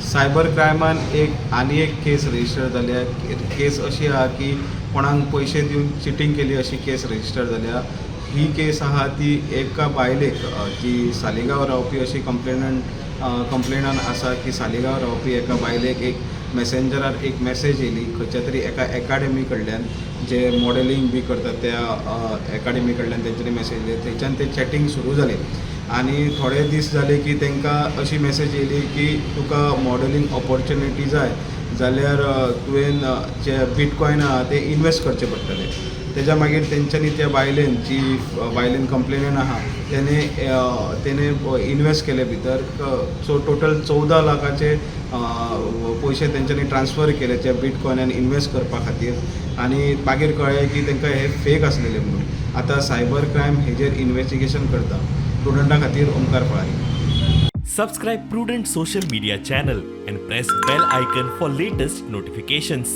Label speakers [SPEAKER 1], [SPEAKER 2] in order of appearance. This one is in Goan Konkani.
[SPEAKER 1] सायबर क्रायमान एक आनी एक केस रजिस्टर जाल्या. केस अशी आहा की कोणाक पयशे दिवन चिटींग केली अशी केस रजिस्टर जाल्या. ही केस आहा ती एका बायलेक जी सालिगांव रावपी अशी कंप्लेनंट आसा की सालिगांव रावपी एका बायलेक एक मॅसेंजरार एक मॅसेज येयली खंयच्या तरी एका एकाडेमी कडल्यान, जे मॉडेलिंग बी करतात त्या एकाडेमी कडल्यान तेंच्यांनी मॅसेज येयली. थंयच्यान ते चॅटींग सुरू जालें आनी थोडे दीस जाले की तांकां अशी मॅसेज येयली की तुका मॉडेलिंग ऑपॉर्च्युनिटी जाय जाल्यार तुवें जे बिटकॉयन आहा ते इनवेस्ट करचे पडटले. तेज्या मागीर तेंच्यांनी त्या बायलेन, जी बायलेन कंप्लेनंट आहा, तेणे इनवेस्ट केले भितर. सो टोटल 14 लाखाचे पयशे तेंच्यांनी ट्रान्सफर केले त्या बिटकॉयनान इनवेस्ट करपा खातीर आनी मागीर कळ्ळें की तांकां हे फेक आसलेले म्हणून. आतां सायबर क्रायम हेजेर इन्वेस्टिगेशन करता. प्रुडंटा खातीर ओमकार फळारी.
[SPEAKER 2] Subscribe Prudent Social Media channel and press bell icon for latest notifications.